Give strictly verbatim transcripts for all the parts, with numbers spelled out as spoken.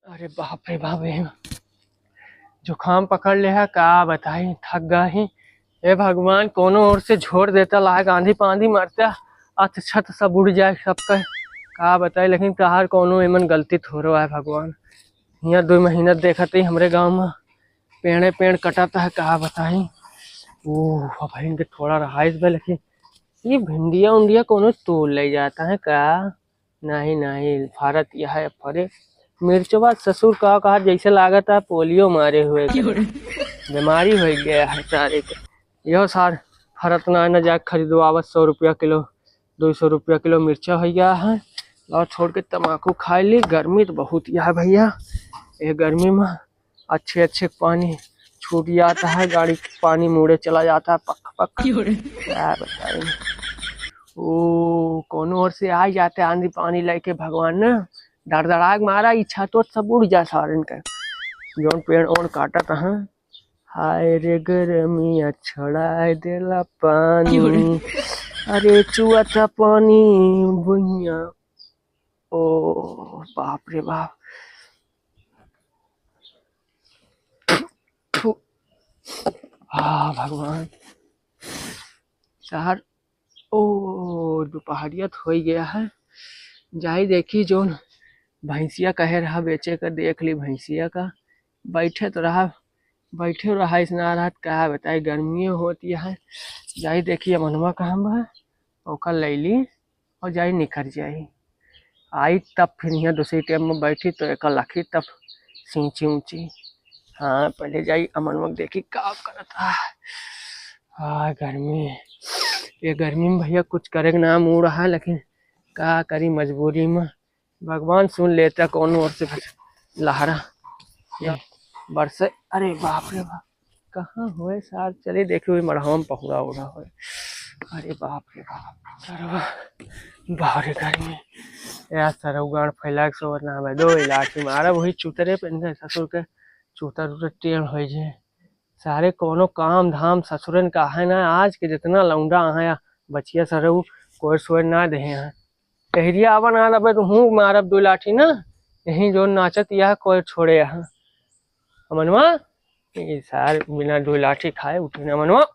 अरे बाप रे बाप, ये जुकाम पकड़ ले है, का बताई, थक गए ही। हे भगवान, कोनो ओर से झोर देता, लाग आंधी पांधी मारता, अत छत सब उड़ जाए सबका, का बताई। लेकिन तहार कोनो एमन गलती थोड़ो है भगवान। हियाँ दो महीना देखत ही हमरे गाँव में पेड़े पेड़ कटत है, का बताई। ओह, अब इनके थोड़ा रहाइश बा, लेकिन ये भिंडिया उंडिया कोनो तोड़ ले जाता है का? नहीं, नहीं, फरत यह है, फरे। मिर्चवा ससुर का कहा, जैसे लागत है पोलियो मारे हुए के। बीमारी हो गया है सारे के। यह सार फरत ना, ना जाके खरीदवावत सौ रुपया किलो, दो सौ रुपया किलो मिर्चा हो गया है। और छोड़ के तमाकू खाए ली, गर्मी तो बहुत यह है भैया। ये गर्मी में अच्छे अच्छे पानी छूट जाता है, गाड़ी के पानी मुड़े चला जाता है, पक पक। क्यों रे? क्या बताई, ओ कोनो ओर से आ जाते आंधी पानी लेके भगवान ने, दरदराग मारा, ई छत ओत सब उड़ जा सारन के, जौन पेड़ ओड़ काटत हैं। हाय रे गरमिया छोड़ाए देला पानी, क्यों रे? अरे चुआ था पानी भुइया। ओ बाप रे बाप। थू। आ भगवान। सार, ओ, दुपहरिया तो होइ गया है। जाई देखी जौन भैंसिया कहे रहा बेचे का, देख ली भैंसिया का। बैठे तो रहा, बैठे रहा, इसना रहत का बताई, गर्मियों होती है। जाई देखी अमनवा कहाँ बा, ओकर लैली और जाई निकर जाई। आई तब फिर यहाँ दूसरी टेम में बैठी तो एक लखी तब सींची ऊंची। हाँ, पहले जाई अमनवा के देखी का करत है। आ गर्मी, ये गर्मी में भैया कुछ करे के नाम हो रहा है, लेकिन का करी मजबूरी में। भगवान सुन लेता कौन ओर से लहरा ये बरसे। अरे बाप रे बाप, कहाँ होए सार, चले देखे हुए मढ़वा में पहुड़ा उड़ा होए। अरे बाप रे बाप, सरवा बाहरे घर में यार सरऊ गांड फैला के सोवत ना हवे। दो लाठी मारब वही चूतरे पे, इनके ससुर के चूतर उतर टेढ़ होइ जे। सारे कोनो काम धाम ससुरन का है ना, आज के जितना लौंडा है बचिया सरऊ कोई सोए ना देहे हैं। टहरिया आवा ना रबे तो हूँ मारब दो लाठी ना, यही जो नाचत यह कोई छोड़े यहाँ। अमनवा, ये सार बिना दो लाठी खाए उठे ना अमनवा।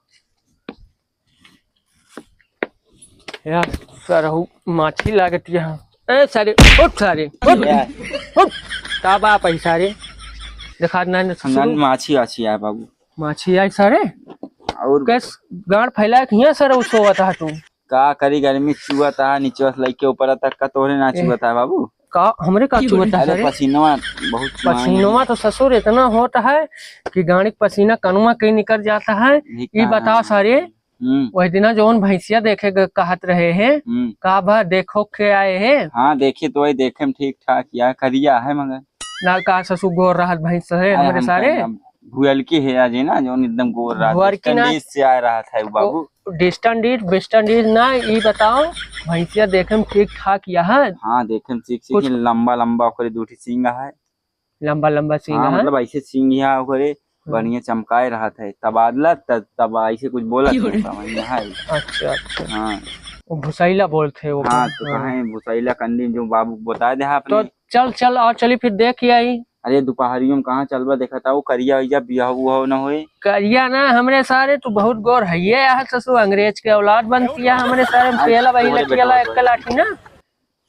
यार, सरहु माछी लागत यहाँ। ए सारे, उठ सारे, उठ, यार। उठ। का बाप है सारे? देखा ना, ना, सुन। माछी वाछी आए बाबू। माछी आई सारे? और कैस गांड फैला के हियां सरहु सोवत हा तू? का करी, गर्मी चुअत हा, नीचे से लइके ऊपर तक का तोहरे ना ए, चुअत हा बाबू? का हमरे का चुअत हा अरे सारे? पसीनवा बहुत चुआई पसीनवा है। तो ससुर इतना होत है कि गाड़ी के पसीना कनुआ के निकर जाता है। यही ई का बताओ है? सारे, हम्म। वही दिना जौन भैंसिया देखे ग-, कहत रहे हैं, हम्म। का भा देखो के आए हैं? हाँ, देखे तो वही देखे में ठीक ठाक या करिया है मगर। ना का ससुर गोर रहत भैंस है अरे हमरे हम सारे? कहें अब भुअलकी है आज ना, जौन एकदम गोर रहत भुअलकी ना। West Indies से आए रहत है वो बाबू। ओ, West Indies, West Indies ना, ई बताओ, भैंसिया देखे में ठीक ठाक या है? हाँ, देखे में ठीक, कुछ ठीक लंबा लंबा ओकरे दू ठी सींग है। लंबा लंबा सींग हाँ, है। मतलब ऐसे सींग यहाँ ओकरे हम्म। बढ़िया चमकाए रहत है। तबादला त-, तब ऐसे कुछ बोलत क्यों रे? नहीं, समझ में है। अच्छा, अच्छा। हाँ। वो भुसैला बोलते हैं वो हाँ, का? तो हाँ। कहें भुसैला कंडी में जो बाबू बताए दे आपने। तो चल, चल, और चली फिर देख के आई। अरे दोपहरियों में कहाँ चलबा, देखा था वो करिया उरिया बियाह हुआ हो ना होए। करिया ना, हमरे सारे तू बहुत गोर है, ये यार ससुर अंग्रेज के औलाद बनती है, हमरे सारे हम अरे, पेला वही तोरे लठिया बेटवा ला एक तोरे। लाठी ना।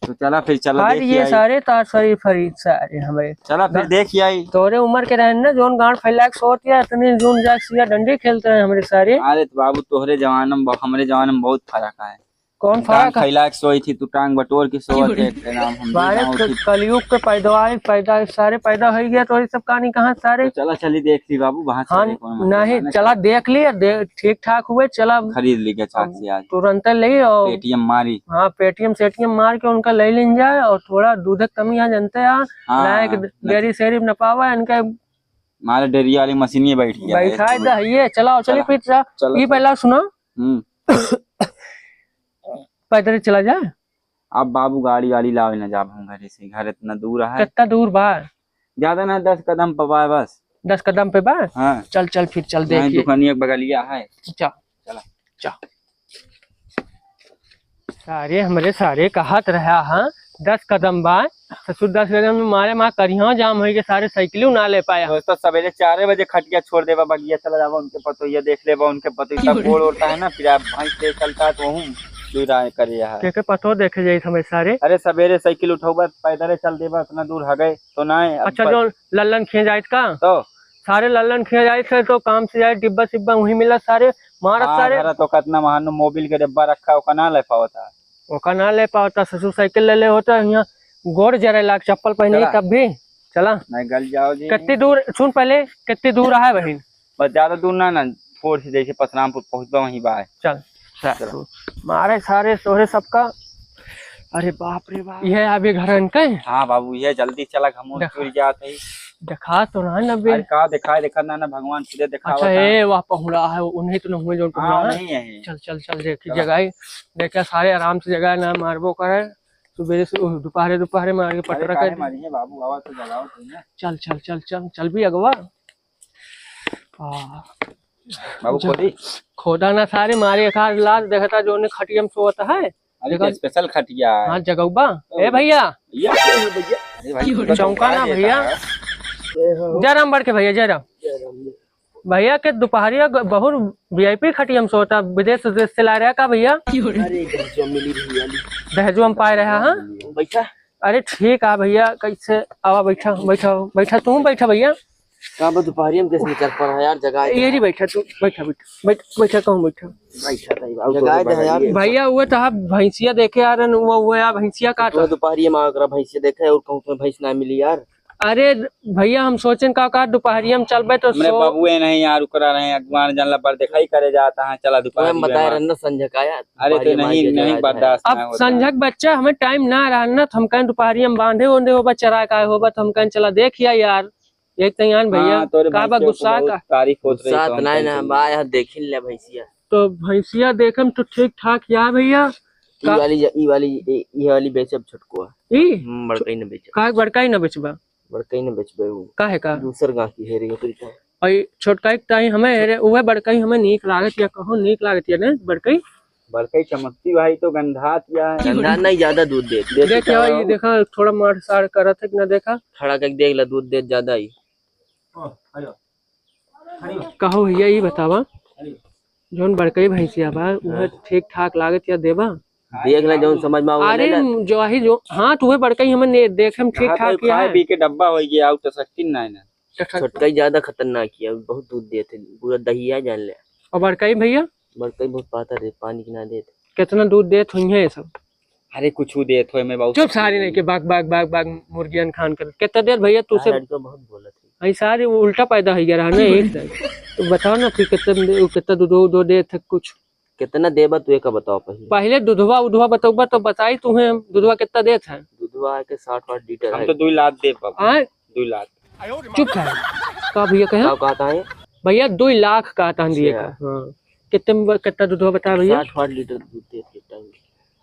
तो चला फिर, चला हट देख ये आई। सारे तार शरीर फरीर सारे हमारे। चला फिर ना। देख आई। तोरे उम्र के रहन ना, जोन गांड फैला के सोत या इतने जोन जाके सिया डंडी खेलते रहे हमारे सारे। अरे तो बाबू तोहरे जमाना में ब-, हमरे जमाना में बहुत फर्क है। कौन गांड फर्क है? फैला के सोई थी, तू टांग बटोर के सोवत है, के नाम हम बारे गाँव क-, की। कलयुग के पैदावार पैदा, सारे पैदा हो गया तो ये सब कहानी कहाँ सारे? तो चला चली देख ली बाबू, वहाँ हाँ, चले, कौन मतलब नहीं, है ना? चला देख ली, दे-, ठीक ठाक हुए, चला खरीद ली गया चाक से आज। तुरंत ले और पेटीएम मारी। हाँ, पेटीएम सेटीएम मार के उनका ले लेन जाए और थोड़ा दूध के कमी आ जनते आ, हाँ, लायक हाँ, डेयरी सेरी न पावा इनका। मारे डेयरी वाली मशीन में बैठ गया है। बैठा दे, ये चलाओ, चली चला। फिर जा। चलो, ये चलो। पहला सुना। हम्म। पैदल चला जा। अब बाबू गाड़ी वाड़ी लावे ना जाब हम घरे से, घर इतना दूर है। कितना दूर बा? ज्यादा ना, दस कदम पे बा बस। दस कदम पे बा? हाँ। चल, चल, फिर चल, यहाँ देखिए। दुकानिया के बगलिया है। जा। चला। जा। सारे हमरे सारे कहत रहा, हाँ, दस कदम बा, ससुर दस कदम में मारे मार करिहा जाम होई के सारे साइकिल ना ले पाया। दोस्तों, सवेरे चारे बजे खटिया छोड़ देबा, बगिया चला जाबा, उनके पतोहिया देख लेबा, उनके पतोहिया गोड़ ओड़ता है ना, फिर आप भैंस ले चलता है तो वहूँ दूर आए करे यहाँ। के के पतो देखे जाई हमें सारे। अरे सवेरे साइकिल उठौबा, पैदल चल देबा, इतना दूर हगे तो ना है। अब अच्छा, ब- जो लल्लन खिया जाइत का? तो सारे लल्लन खिया जाइत है तो काम से जाए, डिब्बा सिब्बा वहीं मिला सारे, मारत हाँ, सारे। घर तो कितना महान मोबिल के डिब्बा रखा, ओका ना ले पावता। ओका ना ले पावता, ससुर साइकिल ले ले होता, यहाँ गोड़ जरे लाग, चप्पल पहने चला। तब भी। चला। नहीं, गल जाओ जी। कितनी दूर, सुन पहले, कितनी दूर है बहिन? बस ज्यादा दूर ना, ना, थोड़ी सी जैसे परशुरामपुर पहुँचबा वहीं बा है। चल, चल। चल। मारे सारे सोरे सबका। अरे बाप रे बाप। ये अभी घर इनके? हाँ बाबू, ये जल्दी चला, हम देखा। चुर जात है। देखा तो ना, ना बे। अरे का देखा, देखा ना, ना, भगवान खुदे देखा अच्छा, होता है। ए, वह पहुड़ा है, उन्हीं तो न हुए जो हाँ, पहुड़ा है। नहीं है। चल, चल, चल, देखी चला। जगह ही। देखा सारे आराम से जगह ना मारबो करे। सुबेरे से, ओह, दोपहरे, दोपहरे मार के अरे पटरा काहे कर दे। मारी है बाबू, आवा तो जगाओ तो ना। चल, चल, चल, चल, चल भी अगवा। आ, बाबू जा। खोदी। खोदा ना सारे मारे, एक हाथ लात देखता जो ने खटिया में सोवत है। अरे देखा। तो स्पेशल खटिया है। हाँ, जगौबा। ओ। ए भैया। भैया, अरे भैया, चौंका ना भैया। जय राम बड़के भैया, जय राम। जय राम। भैया के दोपहरिया ग-, बहुत वीआईपी खटिया में सोता, विदेश उदेश से ला रहा का भैया? अरे, दहेजवा मिली रही वाली। दहेजवा में पाए रहा, हाँ? बैठा। अरे ठीक आ भैया, कैसे आवा, बैठा, बैठा, बैठा, तू बैठा भैया। का बा, दोपहरिया में कैसे निकल पड़ा यार, जगह ये है। री बैठा, तू बैठा, बैठा, बैठ, बैठा, कहूँ बैठा। बैठा था, बाबू, जगह तो है यार। भैया, वो तो आप भैंसिया देखे आ रहे, वो, वो यार भैंसिया काट तो रहा। दोपहरिया में आकर भैंसिया देखे और कहूँ तुम्हें भैंस ना मिली यार। अरे भैया, हम सोचेन का, का दोपहरिया में चलबे तो हमरे सो- बबुए नहीं यार, ओकरा रहे अगुआन जानला पर देखाई करे जाता है, चला दोपहरिया में। बताए रहन ना संझा का यार, अरे तो दोपहरिया में नहीं, आके नहीं जगह बर्दाश्त अब ना होता। संझा के बच्चा हमें टाइम ना रहन ना, तो हम कहें दोपहरिया में बांधे ओंधे होबा, चरा का होबा, तो हम कहें चला देख या यार। एक तो यान भैया, हाँ, तोरे का बा भैंसिया गुस्सा को बहुत का? तारीफ होत रही गुस्सा तो तो हम नहीं कहें ना, चली। बा यार देखिन ले भैंसिया। तो भैंसिया देखम तो ठीक ठाक या भैया। ई का- वाली, ई वाली, ई, ई वाली बेचब छोटको है। ई? हम्म, बड़का ही ना बेचब। का बड़का ही ना बेचबा? बड़का ही ना बेचबे वो। काहे का? दूसर गाँव की हेरे ओकरी का। और ई छोटका एक ताई हमें हेरे, उहे बड़का ही हमें नीक लागत या कहो नीक लागत या ने बड़का ही। बड़का ही चमकती भाई तो गंधात या है। गंधात नहीं, ज्यादा दूध देत। देत देख क्या यार, भाई? देखा थोड़ा मार सार करत है कि ना देखा? खड़ा करके देख ला, दूध देत ज्यादा ही। कहो भैया, ई बतावा, जौन बड़कई भैंसिया बा, उहे हाँ। ठीक ठाक लागत या देबा? देख ले, जौन समझ में आवे, अरे, ले ले। जो ही जो, हाँ, तो उहे बड़कई हमन ने देखे में ठीक हाँ, ठाक तो या खाए है। पी के डब्बा हो गया, आउट सकती ना है ना। तो छोटकई ज्यादा खतरनाक है, बहुत दूध देत है, पूरा दहिया जान ले। और बड़कई भैया? बड़कई बहुत पातर है, पानी के ना देत। कितना दूध देत होइहे ये सब? अरे कुछ देत होए में बहुत चुप, सारी नहीं के बाग, बाग, बाग, बाग, मुर्गियन खान कर। कितना देत भैया तू हाँ, से? लड़का बहुत बोलत है। आई सारे वो उल्टा पैदा हो गया रहा ना एक दिन। तो बताओ ना फिर कितना दे-, कितना दूध, दूध देत है कुछ? कितना देबा तू, एका बताओ पहले। पहले दूधवा उधवा बतौबा तो बताई तुम्हें हम, दूधवा कितना देत है? दूधवा है के साठ वाट लीटर हम है। तो दो लाख देब बाबू। आय? दो लाख। चुप है। का भैया कहे? का कहता है? भैया दो लाख कहता है दिए अच्छा। का। हाँ। कितने में, कितना दूधवा बताया भैया? साठ वाट लीटर दूध देत है टाइम।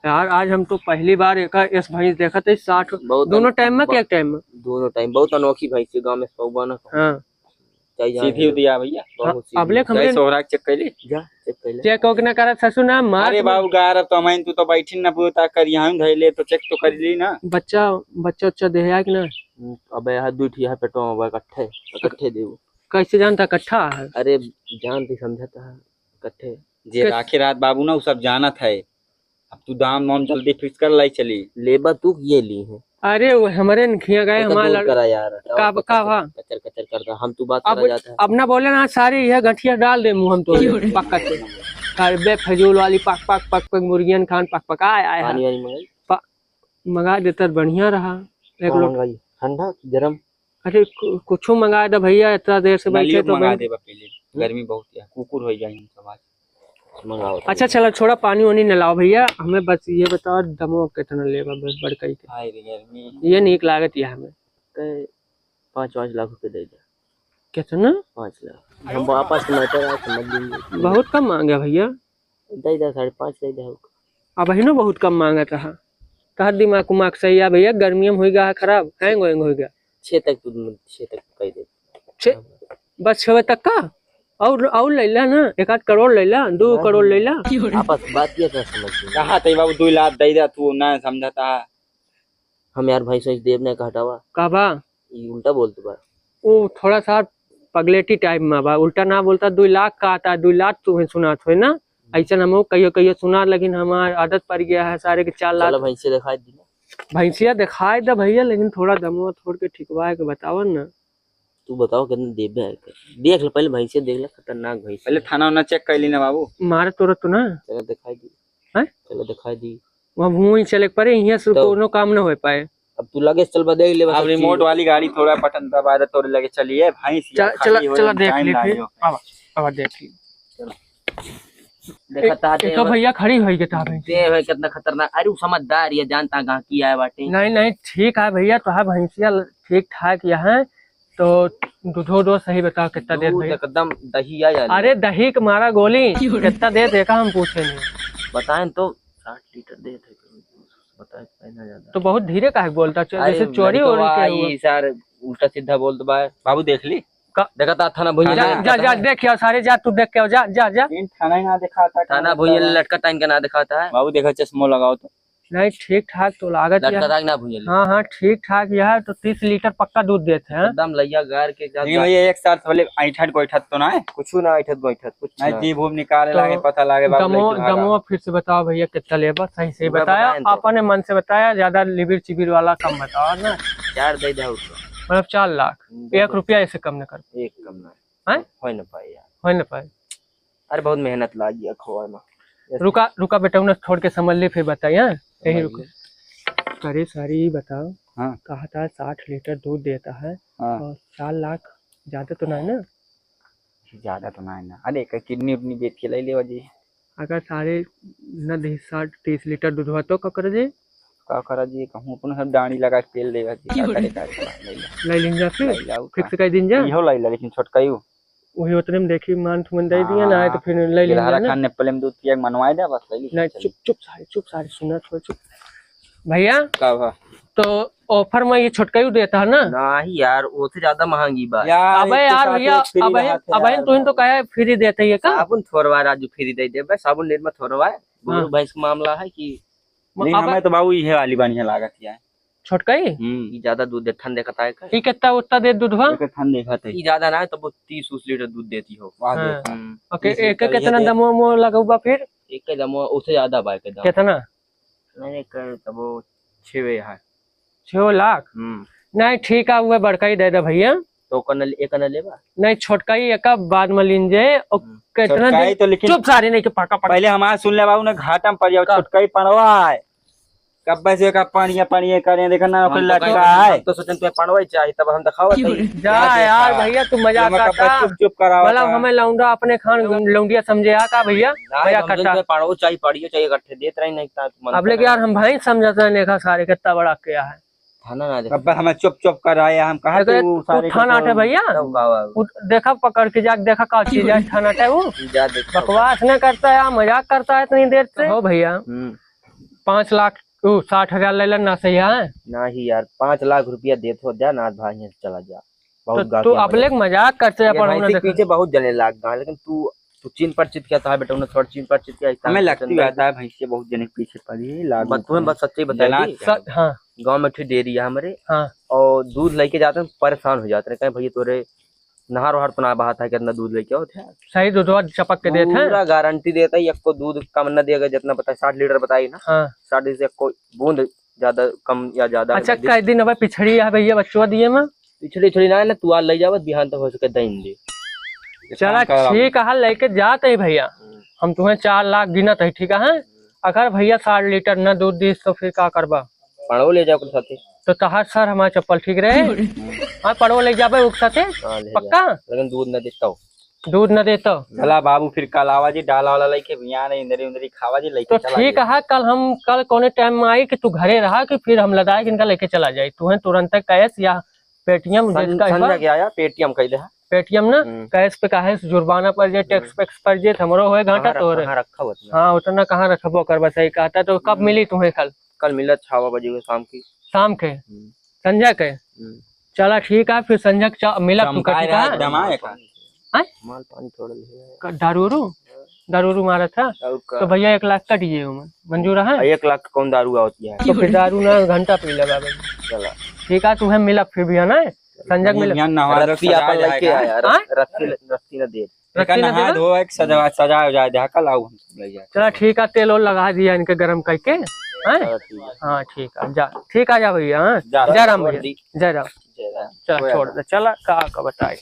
यार, आज हम तो पहली बार एका एस भैंस देखत है, साठ, बहुत दोनों अन-, टाइम में ब-, क्या टाइम में? दोनों टाइम, बहुत अनोखी भैंस है, गाँव में पौबा ना। हाँ। चाहे जहाँ सीधी है। उदिया भैया। बहुत हाँ, सीधी। अब ले चाहे हमरे सोहराग चेक कर ले। जा, चेक कर ले। चेक ओक ना करत ससुर ना, मार अरे तू। बाबू, गार अब तो हमाइन तू तो बैठिन ना, पूरा कर यहाँ धैले तो चेक तो कर ली ना। बच्चा, बच्चा उच्चा देह आए कि ना? हम्म, अबे यहाँ दुई ठिया पेटवा में बा, इकट्ठे, इकट्ठे देबो। कैसे जानता इकट्ठा है? अरे, जानती समझता है, इकट्ठे। जे के- राखे रात बाबू ना, उ सब जानत है। अब तू दाम वाम जल्दी फिक्स कर लाई चली। लेबा तू ये ली है। अरे वो हमरे न खिया गए, एक हमारा दूर लड़-, करा यार। का, और का कचर, भा? कचर, कचर करता, हम तू बात अब, करा जाता है। अब ना बोले ना सारे, यह गठिया डाल दे मुँह हम तो पक्का से। का बे फजूल वाली पक, पक, पक, पक, मुर्गियन खान पक, पक, आय, आय, पानी आय। वानी मंगाई? पा-, मंगा देता बढ़िया रहा। एक का लोट- मंगाई? ठंडा कि गरम? अरे कु-, कुछो मंगा दे भैया, इतना देर से ना बैठे लियो, तो मंगा बहन दे बा पहले। हम्म? गर्मी बहुत है, कुकुर हो जाए हम सब आज। मंगाओ। अच्छा, चलो, छोड़ा, पानी वानी न लाओ भैया, हमें बस ये बताओ, दमो कितना लेबा बस बड़कई के? हाय रे गर्मी। ये नीक लागत है हमें। कहे, पाँच, पाँच लाख रुपए दे दे। कितना? पाँच लाख। हम वापस मैटर आज समझ लेंगे। बहुत कम मांगे भैया। दे दे, साढ़े पाँच दे दे। अब हिनो बहुत कम मांगत रहा। तहर दिमाग उमाग सही है भैया, गर्मियों में हो गया है खराब, हैंग वैंग हो गया। छः तक तू, छः तक कह दे। छः, बस छः तक का? और, और ले ला ना, एक आध करोड़ ले ला, दो हाँ। करोड़ ले ला। आपस बात ये क्या समझ में? कहा थे बाबू, दो लाख दे दे, तू ना समझता। हम यार भैंस वैंस देब ना, हटावा। का बा? ई उल्टा बोलत बा। ओ थोड़ा सा पगलेटी टाइप में बा, उल्टा ना बोलता, दुई लाख कहत है, दुई लाख तुहे सुनात होए ना, ऐसन हमहू कहियो कहियो सुना, लेकिन हमार आदत पड़ गया है सारे के चार लाख। चलो भैंसिया दिखाई दी ना। भैंसिया दिखाई दे भैया, लेकिन थोड़ा दमवा थोड़ के ठिकवा के बतावन ना। तू बताओ कितना देबे है? देख ले पहले, भैंसिया देख ले, खतरनाक भैंस पहले है। थाना वाना चेक कर ली ना बाबू। मारे तोरा तो ना। चलो दिखाई दी। हैं? चलो दिखाई दी। वहाँ भूमि चले के पड़े, यहाँ से तो कोनो काम ना हो पाए। अब तू लगे से चल बा, देख ले बस अब एक रिमोट चीज। वाली गाड़ी थोड़ा बटन दबा दे, तोरे लगे चलिए भैंस या चल, चला, खाली हो चला जाए, देख टाइम ली ना फिर। आयो। आवा, आवा देख ली। चलो। देखा एक, ता एक दे तो भैया खड़ी होई के ता भैंस। दे है कितना खतरनाक। अरे उ समझदार ये जानता गाहकी आए बाटे। नहीं, नहीं, ठीक है भैया, तो है भैंसिया ठीक ठाक यहाँ, तो दूधो दो सही बताओ कितना देत दूध भैया? एकदम दही आ जाए। अरे दही के मारा गोली, कितना देत एका हम पूछे नहीं। बताएं तो साठ लीटर देत है, बताए कितना ज्यादा। तो बहुत धीरे काहे बोलता, अरे जैसे चोरी लड़को वोरी के आई हुआ। सार उल्टा सीधा बोलत बा। बाबू देख ली। का? देखा था थाना भुइया जा, ले। जा, जा, देख के आओ सारे, जा, तू देख के आओ, जा, जा, जा। इन थाना ही ना देखा था, थाना भुइया ले लटका था, इनका ना दिखाता है। बाबू देखा चश्मो लगाओ तो। नहीं, ठीक ठाक तो लागत लटका है। था कि ना भुइया ले? हाँ, हाँ, ठीक ठाक यह है, तो तीस लीटर पक्का दूध देते हैं। एकदम लैया गार के जा, नहीं जा। भैया, एक साथ बोले ऐठत गोइठत तो ना है? कुछ ना ऐठत गोइठत, कुछ नहीं, ना। जीभ उभ निकाले तो लागे, पता लागे, बाबू दमो, लड़की भागा। दमो फिर से बताओ भैया, कितना लेबा? सही से पूरा बताया, बताएं तो। अपने मन से बताया, ज्यादा लिबिर चिबिर वाला कम बताओ ना। चार दे दे उसको। मतलब चार लाख, हम्म, दे एक दे। रुपया ऐसे कम न कर। एक कम ना। हैं? हो न पाए यार। हो न पाए। अरे बहुत मेहनत लागी है खोआ में। रुका, रुका बेटा, उन्हें छोड़ के समझ ले, फिर बताइए, हाँ? यही समझ रुको। ले। अरे सारी ये बताओ, हाँ। कहा था साठ लीटर दूध देता है हाँ। और चार लाख ज्यादा तो नहीं ना? ज्यादा तो नहीं ना। अरे एक किडनी उडनी बेच के ले लेवा जी। अगर सारे न दे साठ, तीस लीटर दूधवा तो का करे जी? का करा जी, कहूँ अपन सब डांडी लगा के पेल देगा जी, का करे, का करे, ले ला। ले लीन जा फिर, ले ला, उ fix का। कर दीन जा। इहो ले ला, लेकिन छोटका यू। वही उतने में देखी, मान तुमन दे दिया ना, हाँ, तो फिर ले लीन जा गिलहरा ना। खान ने पहले में दूध पिया के मनवाए दे, बस ले ली, नहीं, चल। चुप, चुप सारे, चुप सारे, सुना तो चुप। भैया, का भा? तो offer में ये छोटका यू देता है ना? नहीं यार, वो से ज्यादा महंगी बा। यार, अबे एक के यार साथ भैया, एक free अबे, रहत है अबे यार, तुहिन तो भाई। कहे free देते ही है का? साबुन थोरवा राजू, free दे दे, बस साबुन लेट में थोरवा है। हाँ। बुजुर्ग भैंस का मामला है कि म-, नहीं, अब हमें तो बाबू इहे वाली बढ़िया लागत है। छोटकई? हम्म। ई ज्यादा दूध दे, ठंडे का ताय का। ई कितना उतना दे दूध बा? एक ठंडे का ताय। ई ज्यादा ना है, तब वो तीस उस लीटर दूध देती हो। वाह, हाँ। देखा। हम्म। ओके, तीस एक लीटर कितना ये दे। दमो मो लगौबा फिर? एक दमो, उसे ज्यादा बा एक दम। कितना? नहीं, एक तब वो छेवे है। छेवे लाख? हम्म। नहीं, ठीक है, वो बड़का ही दे दे भैया। तो कन, एक कन लेबा? नहीं, छोटका ही एक बाद में लीन जे। ओ, हम्म। कितना छोटका ही दिन? तो लेकिन चुप सारे नहीं के पाका पाका। पहले हमारा सुन ले बाबू, ना घाटा में पड़ जाओ, का? छोटका ही पड़वा है। कब्बे से का पानिया, पानिया करे, देखा ना, हम ओकर तो लटका कहीं, है। हम तो सोचन तुम्हें पड़वा ही चाहिए, तब हम दिखावत हई। जा क्या यार देखा? भैया, तू मजाक ये मैं कब्बे करता। चुप, चुप करावत भला है। हमें लौंडा अपने खान लौंडिया समझे हा का भैया? ना, मजाक हम करता। तुम्हें पड़वा चाहिए, पड़ियो चाहिए, इकट्ठे देत रही नहीं ता तुम अब लेके यार हम भाई समझता नहीं, देखा सारे कितना बड़ा क्या है। थाना ना देखा। कब्बे हमें चुप, चुप कराए, हम कहा एकरे तू तू सारे थाना के अटे भैया? तब का हुआ? उ देखा पकड़ के जाके देखा का चीज है, थाना अटे वो। जा देखा। बकवास नहीं करता है, मजाक करता है इतनी देर से। हो भैया। हम्म। पाँच लाख, उ, साठ हजार ले लेना सही है? नहीं यार, पाँच लाख रुपया देत हो, जा ना भाई, यहाँ से चला जा। बहुत तो गाँव तू के अब हमारे लेक मजाक करते ये अपन भाई होने से देखा। पीछे बहुत जने लाग गए, लेकिन तू, तू चिन्ह परिचित क्या था बेटा, उन्हें थोड़ा चिन्ह परिचित क्या, इस हमें तरह से लगती चंदन रहता है, भैंसिया बहुत जने के पीछे पड़ी है, लाग बस तुम्हें बस सच्चाई बताई जना थी। क्या? सच, हाँ। गाँव में एक ठे डेयरी है हमारे, हाँ। और दूध लेके जाते हैं, परेशान हो जाते हैं, कहें भैया तोरे नहर वहर तो ना बहाता है, कितना दूध लेके आओ थे। सही दूधवा चपक के देत है। पूरा गारंटी देता है, एक को दूध कम न देगा, जितना बताए, साठ लीटर बताई ना। हाँ। साठ से एक को बूंद ज्यादा, कम या ज्यादा अच्छा, नहीं दे। कई दिन अब पिछड़ी है भैया, बच्चवा दिए में? पिछड़ी, पिछड़ी ना है ना, तू आज ले जावत, बिहान तक हो सके दइन दे। चला, काम करा। ठीक है, लेके जात है भैया। हम्म। हम तुम्हें चार लाख गिनत है, ठीक है? अगर भैया साठ लीटर न दूध दीस तो फिर का करबा? पड़ो ले जाओ ओकर साथे। तो तहार सर हमार चप्पल ठीक रहे? हाँ, पड़ो ले जाबे ओकर साथे? हाँ, ले जा। पक्का? लेकिन दूध न देता हो। दूध न देता हो? चला बाबू, फिर कल आवा जी, डाला वाला लेके बिहान इंदरी उंदरी खावा जी, लेके तो चला ठीक जी। है, कल हम, कल कौने टाइम में आई कि तू घरे रहा कि फिर हम लदाए कि इनका लेके चला जाए। तू है तुरंत कैश या पेटीएम, सं-, जिसका संजय बा। के आया, पेटीएम कह दे। पेटीएम ना, हम्म। कैश पे काहे से जुर्माना पड़ जाए, टैक्स हम्म। वैक्स पड़ जाए, तो हमरो होए घाटा कहाँ रख-, तोरे। कहाँ रखा हुआ तुमने? हाँ, उतना कहाँ रखबो कर, बस यही कहता, तो कब हम्म। मिली तुम्हें कल? कल मिला छह बजे के शाम की। शाम के? हम्म। संजय के? हम्म। चला ठीक है, फिर संजय के चा-, मिला तू चमकाए कटी रहा का? एकदम, हाँ, एक हाँ। माल पानी थोड़ा ले आया। क-, दारू उरू? दारू उरू मारत है। और का? तो भैया एक लाख कट गए उमन, मंजूर है? एक लाख कौन दारू आवत है? तो फिर दारू ना, घंटा पी लेबा भाई। चला। ठीक है, तुहे मिलब फिर भैया ना, संजय मिलब। भैया नहा धो रस्सी सजा आपन जाए लेके का? आया, रस-, हाँ? रस्सी, रस्सी ना दे। रस्सी ना नहा देबा? धो एक सजा, सजा हो जाए, ढाका लाओ हम सब ले जाए। चला ठीक है, तेल ओल लगा दिया इनके गरम करके, हैं? चला ठीक है। हाँ ठीक है, जा, ठीक है, जा भैया, हाँ? जा, जा राम छोड़ भैया, दी। जय राम। जय राम। चला कोई छोड़ आता। दे, चला का, का बताई।